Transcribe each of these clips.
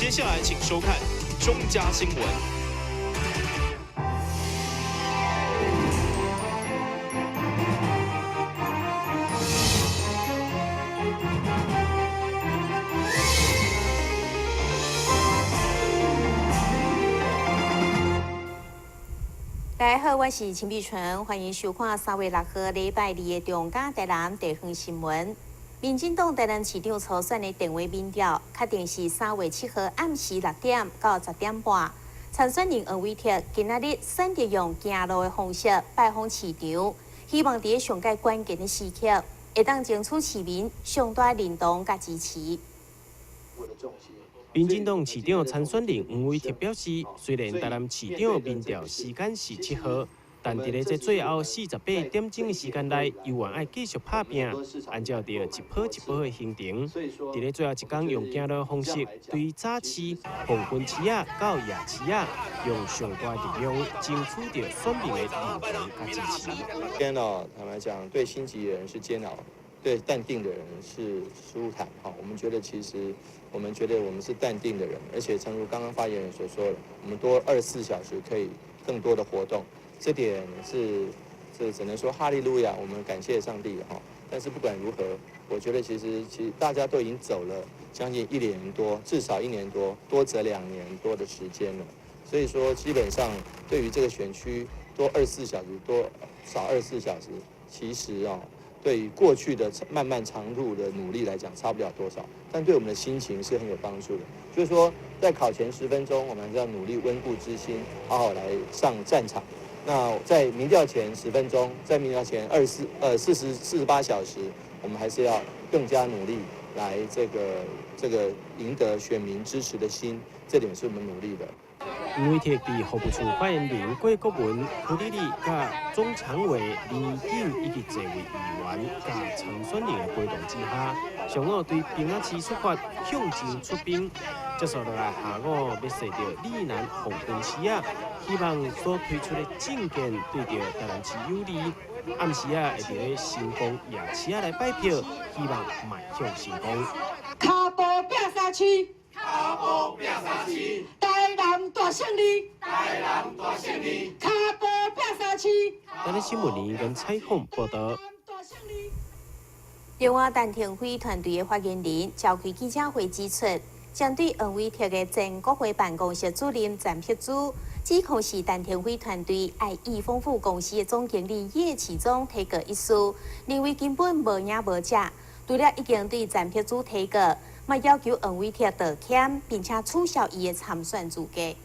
接下來請收看中嘉新聞。大家好，我是陳碧純，歡迎收看3月6號禮拜二的中嘉台南地方新聞。民進黨台南市長初選的電話民調，確定是3月7號暗時6點到10點半。參選人黃偉哲今仔日選擇用行路的方式拜訪市場，希望佇上蓋關鍵的時刻，會當爭取市民上大認同佮支持。民進黨市長參選人黃偉哲表示，雖然台南市長民調時間是7號，但佇咧這最後48點鐘的時間內，猶原愛繼續拍拚，按照著一步一步的行程，佇咧最後一工用行路方式，對早市、黃昏市仔到夜市仔，用上大力量爭取著選民的認同佮支持。煎熬，坦白講，對心急的人是煎熬。對淡定的人是舒坦哈，我們覺得其實，我們覺得我們是淡定的人，而且誠如剛剛發言人所說的，我們多24小時可以更多的活動，這點是，這只能說哈利路亞，我們感謝上帝哈。但是不管如何，我覺得其實大家都已經走了將近一年多，至少一年多，多則2年多的時間了，所以說基本上對於這個選區多二十四小時多少二十四小時，其實哦。對於過去的漫漫長路的努力來講，差不了多少，但對我們的心情是很有幫助的。就是說，在考前10分鐘，我們還是要努力溫故知新，好好來上戰場。那在民調前十分鐘，在民調前二十四呃四十四十八小時，我們還是要更加努力來這個贏得選民支持的心，這點是我們努力的。黃偉哲佇服務處發言人郭國文、柯立立佮總常委林景以及這位議員佮參選人的陪同之下，上午對平仔市出發向前出兵，接續落來下午欲踅著里南黃昏市仔，希望所推出的政見對著台南市有利。暗時仔會佇咧新光夜市仔來拜票，希望邁向成功。跤步拚三市，跤步拚三市。台南大勝利，台南大勝利，跤步拚三市。台南新聞林跟採訪報道。另外，陳亭妃團隊的發言人召開記者會指出，針對黃偉哲的前國會辦公室主任陳碧珠，指控是陳亭妃團隊愛意豐富公司的總經理葉啟忠提告一事，認為根本無影無跡。除了已經對陳碧珠提告，嘛要求黃偉哲道歉，並且取消伊的參選資格。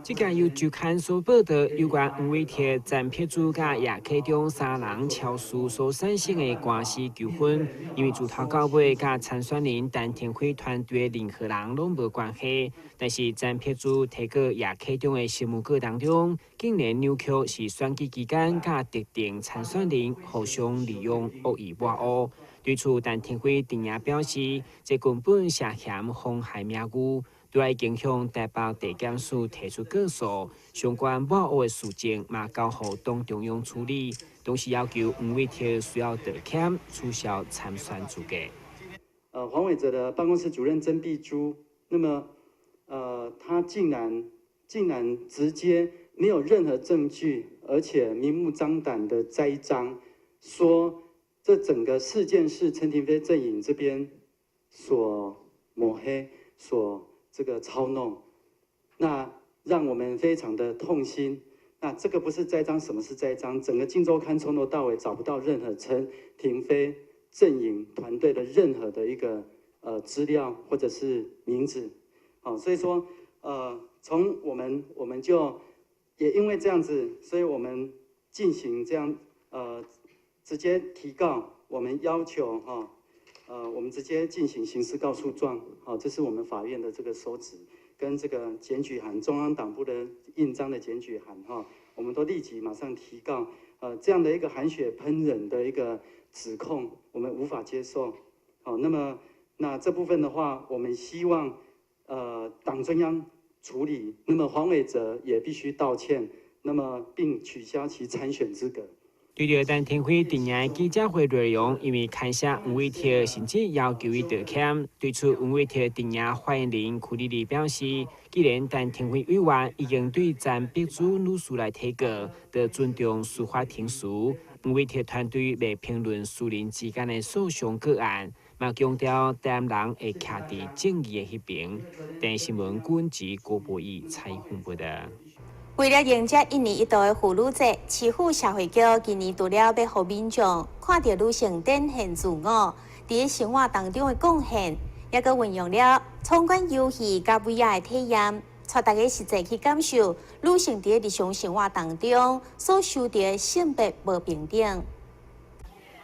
這件由周刊所報道有關黃偉哲、陳碧珠佮葉啟忠三人超時所產生的官司糾紛，因為自頭到尾佮參選人陳亭妃團隊的任何人攏無關係，但是陳碧珠提告葉啟忠的新聞稿當中，竟然扭曲是選舉期間佮特定參選人互相利用惡意抹烏。對此，陳亭妃陣營表示，這根本涉嫌妨害名譽。對已經向台北地檢署提出告訴，相關抹烏的事情嘛交予黨中央處理，同時要求黃偉哲需要道歉，取消參選資格。黃偉哲的辦公室主任曾碧珠，那麼，他竟然直接沒有任何證據，而且明目張膽的栽贓，說這整個事件是陳亭妃陣營這邊所抹黑、所這個操弄，那讓我們非常的痛心。那這個不是栽贓，什麼是栽贓？整個《鏡週刊》從頭到尾找不到任何陳亭妃陣營團隊的任何的一個資料或者是名字。好，所以說從我們就也因為這樣子，所以我們進行這樣直接提告，我們要求哈。我們直接進行刑事告訴狀，好，這是我們法院的這個收執跟這個檢舉函，中央黨部的印章的檢舉函，哈，我們都立即馬上提告，這樣的一個含血噴人的一個指控，我們無法接受，好，那麼那這部分的話，我們希望黨中央處理，那麼黃偉哲也必須道歉，那麼並取消其參選資格。對著陳亭妃陣營記者會內容，因為牽涉黃偉哲，甚至要求伊道歉。對此，黃偉哲陣營發言人屈莉莉表示，既然陳亭妃委員已經對陳碧珠女士來提告，著尊重司法程序。黃偉哲團隊袂評論私人之間的訴訟個案，嘛強調台南人會徛佇正義的彼邊。電視新聞軍籍郭博義採訪報道。為了迎接一年一度的婦女節，市府社會局今年除了欲予民眾看著女性展現自我，佇生活當中的貢獻，猶閣運用了闖關遊戲佮 VR 的體驗，帶大家實際去感受女性佇日常生活當中所受著的性別無平等。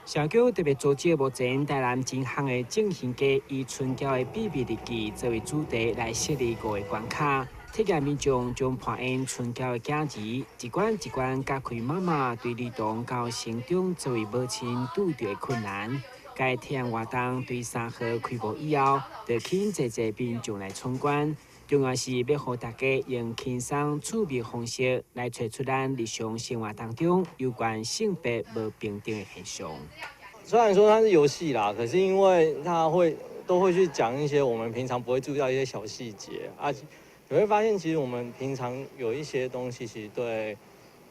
社局特別組織目前台南真夯的正興街，以春嬌的秘密日記作為主題來設立五個關卡。體驗民眾將扮演春嬌的囝兒，一關一關解開媽媽對兒童到成長作為母親拄著的困難。該體驗活動對3號開幕以後，就吸引濟濟民眾來參觀。重要是欲予大家用輕鬆趣味方式來揣出咱日常生活當中有關性別無平等的現象。雖然說它是遊戲啦，可是因為它會都會去講一些我們平常不會注意到一些小細節啊。你會發現，其實我們平常有一些東西，其實對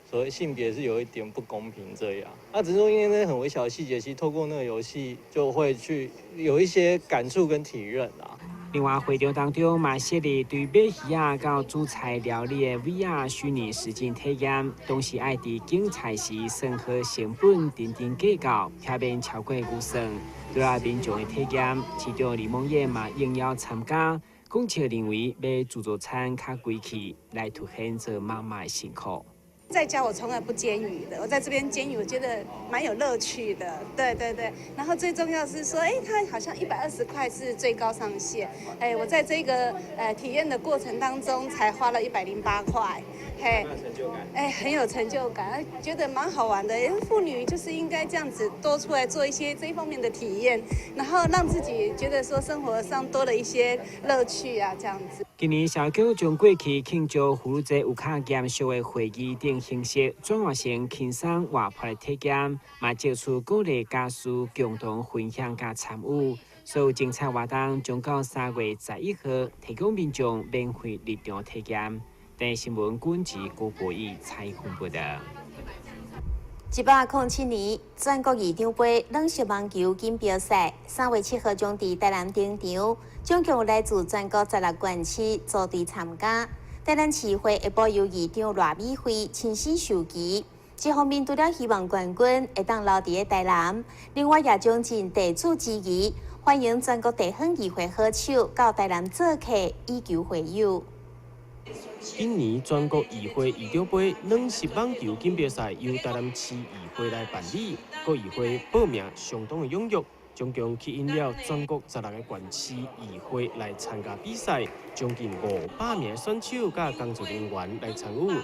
所謂性別是有一點不公平這樣。那只是說，因為那些很微小的細節，其實透過那個遊戲就會去有一些感觸跟體認啦。另外，會場當中嘛設立對買魚仔到煮菜料理的 VR 虛擬實境體驗，同時愛佇揀菜時算好成本，斤斤計較，避免超過預算。除了民眾的體驗，市長李孟諺嘛應邀參加。講笑認為買自助餐較貴氣，來凸顯做媽媽的辛苦。在家我從來不煎魚的，我在這邊煎魚，我覺得蠻有樂趣的。對對對，然後最重要是說，哎，它好像120塊是最高上限。哎，我在這個體驗的過程當中，才花了108塊，嘿，哎，很有成就感，覺得蠻好玩的。因為婦女就是應該這樣子多出來做一些這一方面的體驗，然後讓自己覺得說生活上多了一些樂趣啊，這樣子。今年社局將過去慶祝婦女節有較嚴肅的會議等形式，轉化成輕鬆活潑的體驗，嘛借此鼓勵家屬共同分享佮參與。所有精彩活動將到3月11號提供民眾免費入場體驗。電視新聞軍籍郭博義採訪報道。107年全國議長盃軟式網球錦標賽3月7號將佇台南登場，總共有來自全國16縣市組隊參加。台南市會下晡由議長賴美惠親身授旗。一方面除了希望冠軍會當留佇台南，另外也將盡地主之誼，歡迎全國地方議會好手到台南做客，以球會友。今年全國議會議長盃軟式網球錦標賽由台南市議會來辦理，各議會報名相當的踴躍，總共吸引了全國16個縣市議會來參加比賽，將近500名選手佮工作人員來參與。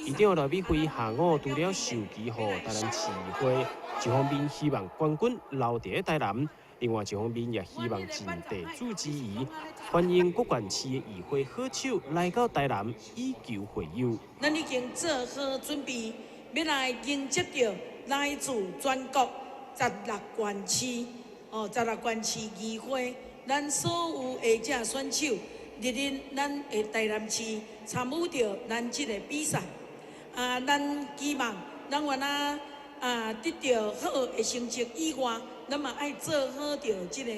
議長賴美惠下午除了授旗予台南市議會，一方面希望冠軍留佇台南。另外一方面也希望盡地主之誼，歡迎各縣市的議會好手來到台南以球會友。咱已經做好準備，欲來迎接著來自全國十六縣市，哦，十六縣市議會，咱所有的這選手，蒞臨咱的台南市參與著咱這個比賽。啊，咱期望咱原來啊得著好的成績以外，咱嘛愛做好著這個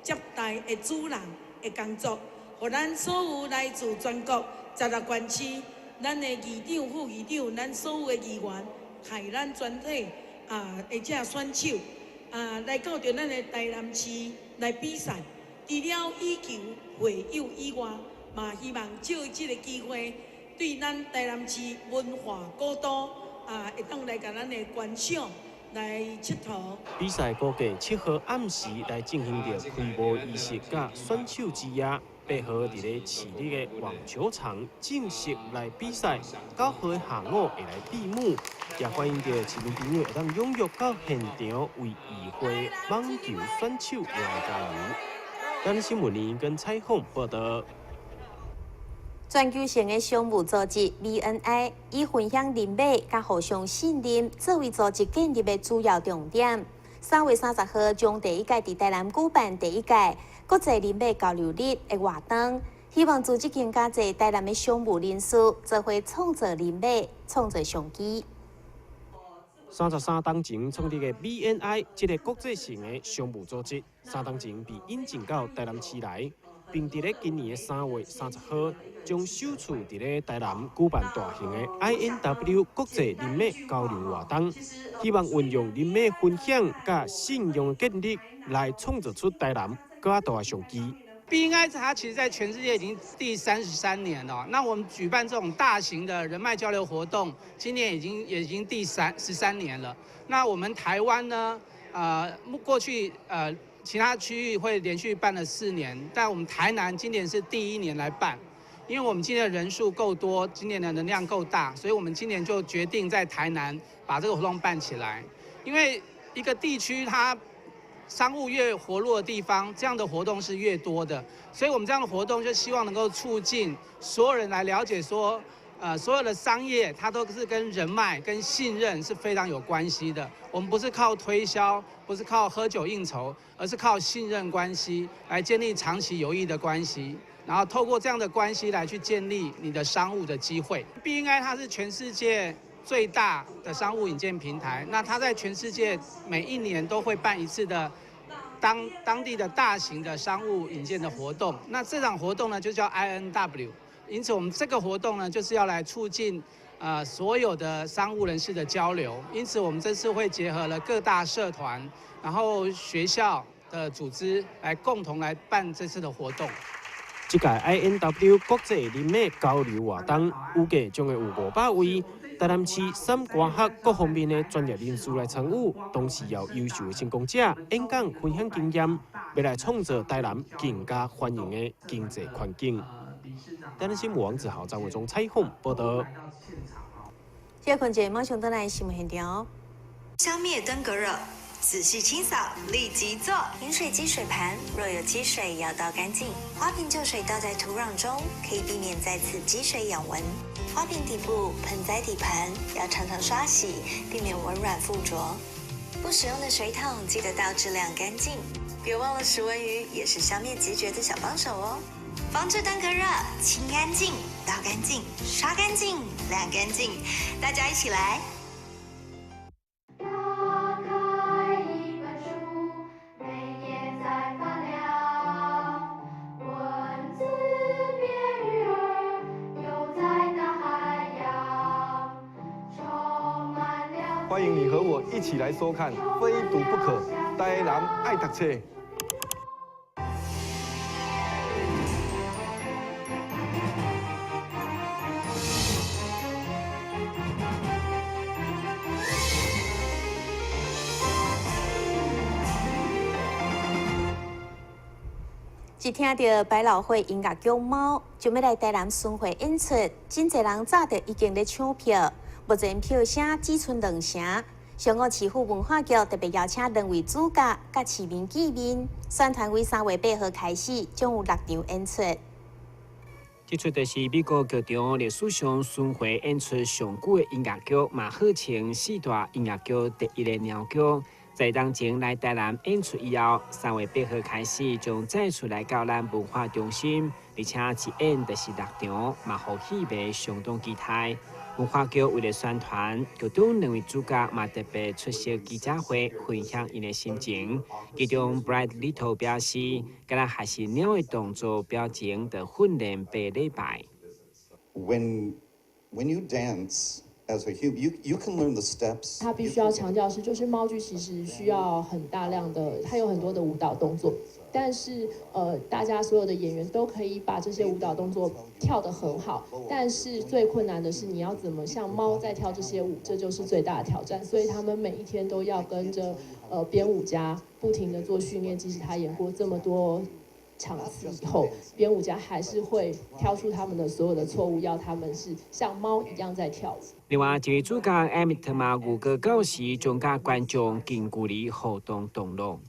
接待的主人的工作，予咱所有來自全國十六縣市，咱的議長、副議長，咱所有的議員，害咱全體啊的這選手啊來到著咱的台南市來比賽。除了以球會友以外，嘛希望藉這個機會，對咱台南市文化古都啊，會當來共咱的觀賞。來𨑨迌。比賽估計7號暗時來進行著開幕儀式佮選手之夜，8號佇咧市立的網球場正式來比賽，9號的下午會來閉幕，也歡迎著市民朋友會當踴躍到現場為議會網球選手來加油。台南新聞跟採訪報道。全球性的商務組織 BNI 以分享人脈佮互相信任作為組織建立的主要重點。3月30號將第一屆佇台南舉辦第一屆國際人脈交流日的活動，希望組織更加濟台南的商務人士做伙創造人脈、創造商機。33冬前創立的 BNI 這个國際性的商務組織，3冬前被引進到台南市來，並佇咧今年的3月30號，將首次佇咧台南舉辦大型的 INW 國際人脈交流活動，希望運用人脈分享佮信用建立，來創造出台南閣較大的商機。 BNI 它其實在全世界已經第33年了。那我們舉辦這種大型的人脈交流活動，今年已經第33年了。那我們台灣呢？過去其他區域會連續辦了4年，但我們台南今年是第一年來辦，因為我們今年的人數夠多，今年的能量夠大，所以我們今年就決定在台南把這個活動辦起來。因為一個地區它商務越活絡的地方，這樣的活動是越多的，所以我們這樣的活動就希望能夠促進所有人來了解說，所有的商業它都是跟人脈、跟信任是非常有關係的。我們不是靠推銷，不是靠喝酒應酬，而是靠信任關係來建立長期友誼的關係，然後透過這樣的關係來去建立你的商務的機會。BNI 它是全世界最大的商務引薦平台，那它在全世界每一年都會辦一次的當地的大型的商務引薦的活動，那這場活動呢就叫 INW，因此我們這個活動呢就是要來促進所有的商務人士的交流，因此我們這次會結合了各大社團，然後學校的組織來共同來辦這次的活動。這屆 INW 國際人脈交流活動，預計將會有500位台南市產官學各方面的專業人士來參與，同時有優秀的成功者演講分享經驗，欲來創造台南更加繁榮的經濟環境。台南新聞王子豪、張偉忠採訪報道。這個環節馬上轉來新聞現場。消滅登革熱，仔細清掃，立即做。飲水機水盤若有積水，要倒乾淨。花瓶舊水倒在土壤中，可以避免再次積水養蚊。花瓶底部、盆栽底盤要常常刷洗，避免蚊卵附着。不使用的水桶記得倒置晾乾淨。別忘了食蚊魚也是消滅孑孓的小幫手哦。防治登革熱，清乾淨，倒乾淨，刷乾淨，晾乾淨，大家一起來。打開一本書，每頁在發亮，文字變魚兒，游在大海洋，充滿了。歡迎你和我一起來收看《非讀不可》，台南愛讀冊。一聽著百老匯音樂劇《貓》，就欲來台南巡迴演出，真濟人早就已經咧搶票，目前票聲只賰兩成。上午市府文化局特別邀請兩位主角佮市民見面，宣傳為3月8號開始，將有六場演出。這齣就是美國劇場歷史上巡迴演出上久的音樂劇，嘛號稱四大音樂劇第一的貓劇。在當前來台南演出以後，3月8號開始將再次來到咱文化中心，而且一演就是六場，嘛予戲迷相當期待。文化局為了宣傳，劇中兩位主角嘛特別出席記者會，分享𪜶的心情。其中，Brad Little 表示，敢若學習貓的動作表情，著訓練8禮拜。 When you dance as a human, you can learn the steps. 他必須要強調是，就是貓劇其實需要很大量的，它有很多的舞蹈動作，但是大家所有的演員都可以把這些舞蹈動作跳得很好，但是最困難的是你要怎麼像貓在跳這些舞，這就是最大的挑戰。所以他們每一天都要跟着編舞家不停地做訓練，即使他演過這麼多場次以後，編舞家還是會挑出他們的所有的錯誤，要他們是像貓一樣在跳舞。另外，一位主角艾米特嘛預告到時將佮觀眾近距離互動動作。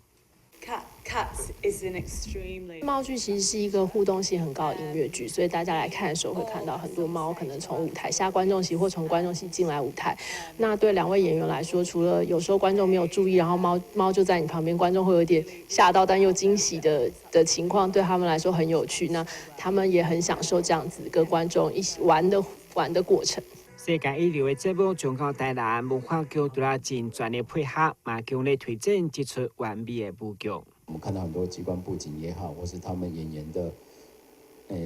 卡卡。Cats is an extremely 猫劇其實是一個互動性很高的音樂劇，所以大家來看的時候會看到很多貓可能從舞台下觀眾席或從觀眾席進來舞台。那對兩位演員來說，除了有時候觀眾沒有注意，然後貓貓就在你旁邊，觀眾會有點嚇到但又驚喜的情況，對他們來說很有趣。那他們也很享受這樣子跟觀眾一起玩的過程。世界一流的節目將到台南文化局除了盡全力配合，嘛強力推展這齣完美的舞劇。我們看到很多機關布景也好，或是他們演員的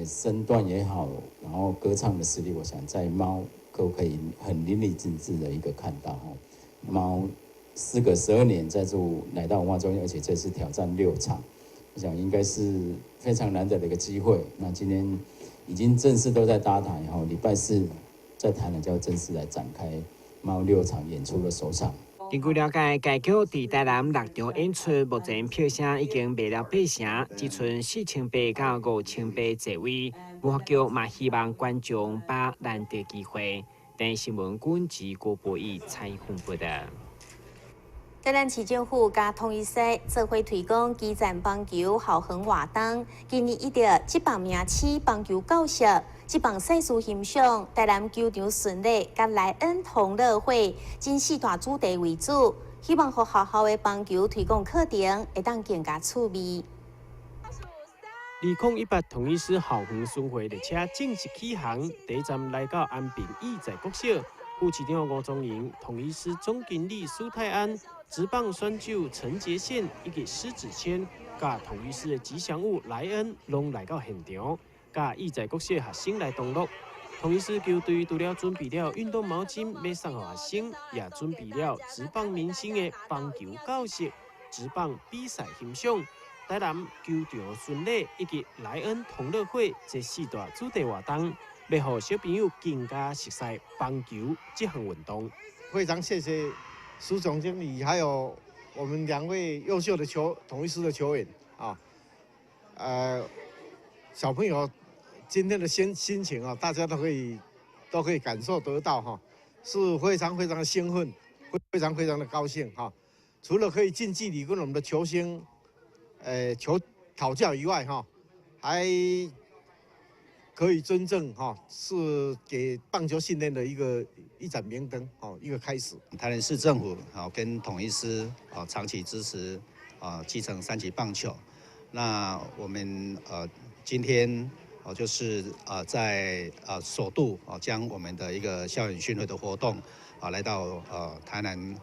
身段也好，然後歌唱的實力，我想在貓都可以很淋漓盡致的一個看到。貓事隔12年再度來到文化中心，而且這次挑戰六場，我想應該是非常難得的一個機會。那今天已經正式都在搭台，哈，禮拜四在台南就要正式來展開貓六場演出的首場。根據了解，該劇佇台南六場演出，目前票聲已經賣了八成，只賰4800到5800座位。文化局嘛希望觀眾把握難得機會。台視新聞軍記郭博義採訪報道。台南市政府佮統一獅做伙推廣基層棒球校園活動，今年以著職棒明星棒球教學、職棒賽事欣賞、台南球場巡禮、佮萊恩同樂會，這四大主題為主，希望予學校的棒球推廣課程會當更加趣味。2018統一獅校園巡迴列車正式啟航，第一站來到安平義載國小。副市長吳宗瑩、統一獅總經理蘇泰安、職棒選手陳傑憲以及施子謙，佮統一獅的吉祥物萊恩，攏來到現場，佮義載國小學生來同樂。統一獅球隊除了準備了運動毛巾欲送予學生，也準備了職棒明星的棒球教室、職棒比賽欣賞、台南球場巡禮以及萊恩同樂會這四大主題活動，欲予小朋友更加熟悉棒球這項運動。非常謝謝蘇總經理，還有我們兩位優秀的統一獅的球員啊，小朋友今天的心情啊，大家都可以感受得到哈，是非常非常的興奮，非常非常的高興哈。除了可以近距離跟我們的球星，球討教以外哈，還可以真正哈是給棒球訓練的一盞明燈，哦，一個開始。台南市政府好跟統一獅啊長期支持啊基層三級棒球。那我們今天哦就是在首度啊將我們的一個校園巡迴的活動啊來到台南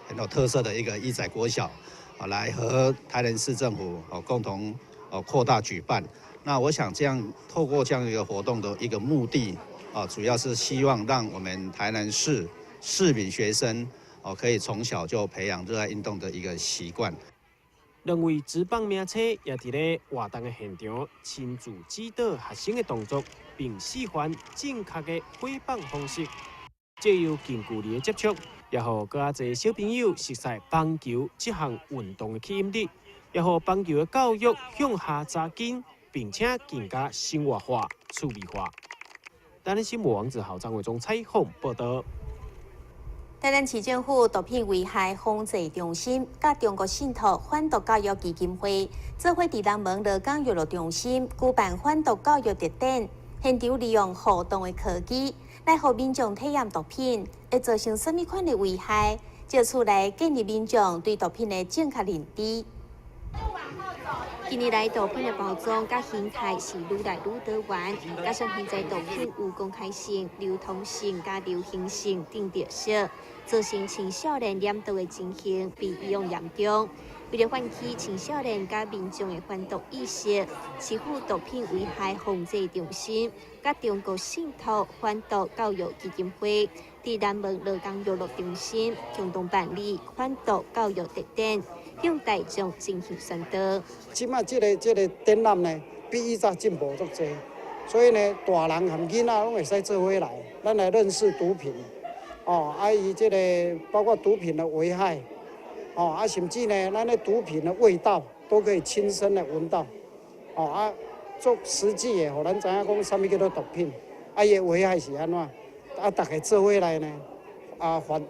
很有特色的一個義載國小啊來和台南市政府哦共同哦擴大舉辦。那我想這樣透過這樣一個活動的一個目的啊，主要是希望讓我們台南市市民學生哦，可以從小就培養熱愛運動的一個習慣。兩位職棒明星也佇咧活動的現場親自指導學生的動作，並示範正確的揮棒方式。藉由近距離的接觸，也予閣較濟小朋友熟悉棒球這項運動的吸引力，也予棒球的教育向下扎根，並且更加生活化、趣味化。台南新聞王子豪、張偉忠採訪報道。台南市政府毒品危害防治中心、佮中國信託反毒教育基金會做伙佇南門樂港娛樂中心舉辦反毒教育特展，現場利用互動的科技來予民眾體驗毒品會造成啥物款的危害，藉此來建立民眾對毒品的正確認知。近年來，毒品的包裝佮形態是愈來愈多元，加上現在毒品有公開性、流通性、佮流行性等特色，造成青少年染毒的情形比以往嚴重。為了喚起青少年佮民眾的反毒意識，市府毒品危害防治中心佮中國信託反毒教育基金會，佇南門樂港娛樂中心共同辦理反毒教育特展，向大眾進行宣導。這擺這個展覽呢，比以前進步足濟，所以呢，大人和囡仔攏會使做伙來，咱來認識毒品，哦，啊，伊這個包括毒品的危害，哦，啊，甚至呢，咱的毒品的味道都可以親身來聞到，哦，啊，足實際的，予咱知影講啥物叫做毒品，啊，伊的危害是按怎，啊，逐家做伙來呢，啊，反。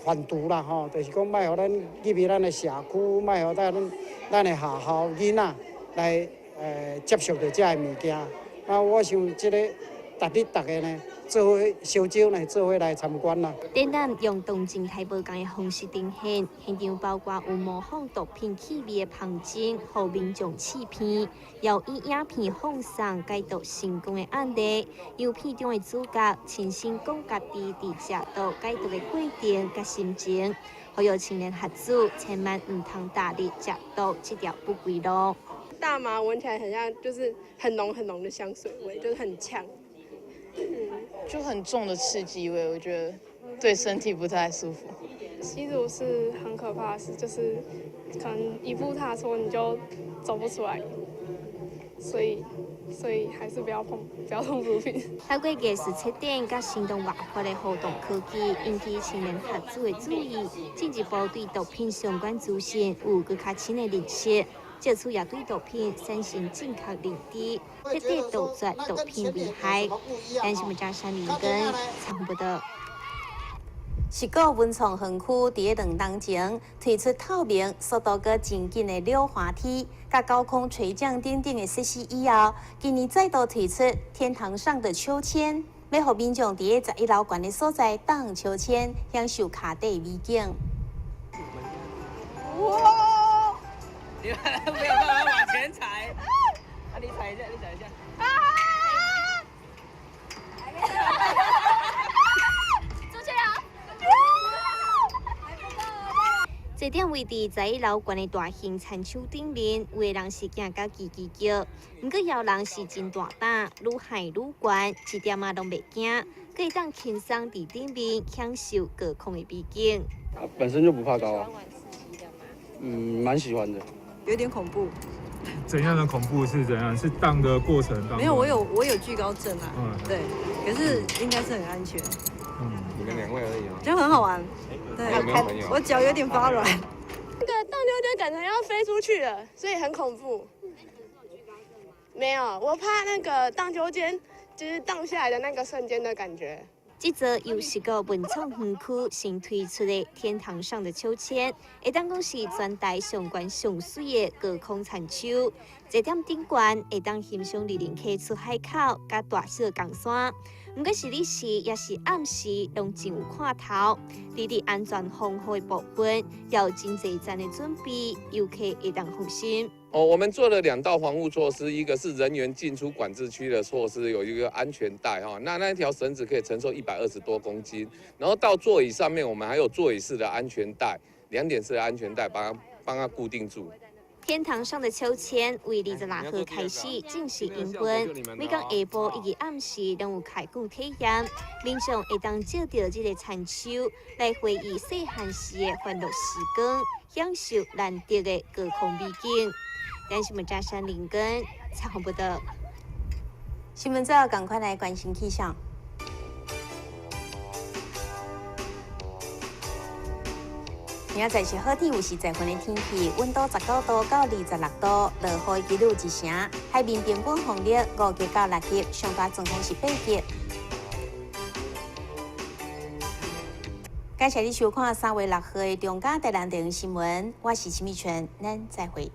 販毒啦吼，就是講莫予咱入去咱的社區，莫予咱的學校囡仔來接觸著這个物件。啊，我想這个逐日逐个呢，做伙小招呢，做伙來參觀啦。展覽用動靜態無仝的方式呈現，現場包括有模仿毒品氣味的旁證，予民眾試鼻，有以影片放送解毒成功的案例，由片中的主角親身講家己佇食毒解毒的過程佮心情，呼籲青年學子千萬毋通踏入食毒這條不歸路。大麻聞起來很像，就是很濃很濃的香水味，就是很嗆。就很重的刺激味，我覺得對身體不太舒服。吸毒是很可怕的事，就是可能一步踏錯你就走不出來，所以還是不要碰，不要碰毒品。透過藝術策展佮生動活潑的互動科技，引起青年學子的注意，進一步對毒品相關資訊有閣較深的認識。藉此也對毒品產生正確認知，徹底杜絕毒品危害。咱新聞張山林根採訪報導。四股文創園區佇咧兩冬前推出透明、速度閣真緊的溜滑梯，佮高空垂降等等的設施以後，今年再度推出天堂上的秋千，欲予民眾佇咧11樓懸的所在盪秋千，享受跤底美景。哇！你沒有辦法往前踩，啊！你踩一下，你踩一下。啊！主持人。坐踮位佇11樓懸的大型餐丘頂面，有的人是驚甲吱吱叫，毋過也有人是真大膽，愈海愈懸，一點仔攏袂驚，閣會當輕鬆佇頂面享受高空的美景。本身就不怕高啊，嗯，蠻喜歡的。有點恐怖。怎樣的恐怖是怎樣？是盪的過程當中？沒有，我有懼高症啊。對，可是應該是很安全。嗯，你們兩位而已啊。就很好玩。對，有沒有朋友？我腳有點發軟。那個盪秋千感覺要飛出去了，所以很恐怖。沒有，我怕那個盪秋千，就是盪下來的那個瞬間的感覺。這座由四股文創園區新推出的天堂上的秋千，會當講是全台上懸上媠的高空殘丘。坐踮頂懸，會當欣賞二林溪出海口佮大小岡山。毋過是日時抑是暗時，攏真有看頭。佇佇安全防護的部分，有真濟層的準備，遊客會當放心。哦，我們做了兩道防護措施，一個是人員進出管制區的措施，有一個安全帶哈，那條繩子可以承受120多公斤，然後到座椅上面，我們還有座椅式的安全帶，2點式的安全帶，幫它固定住。天堂上的秋千為26號開始正式營運，每工下晡以及暗時攏有開講體驗，民眾會當借著這个殘丘來回憶細漢時的歡樂時光，享受難得的高空美景。咱新聞張山林根採訪報導。新聞最後，趕快來關心氣象。明仔載是好天，有時在雲的天氣，溫度19度到26度，落雨的幾率1成。海面平均風力5級到6級，上大陣風是8級。感謝你收看3月6號的中嘉台南電視新聞，我是陳美泉，咱再會。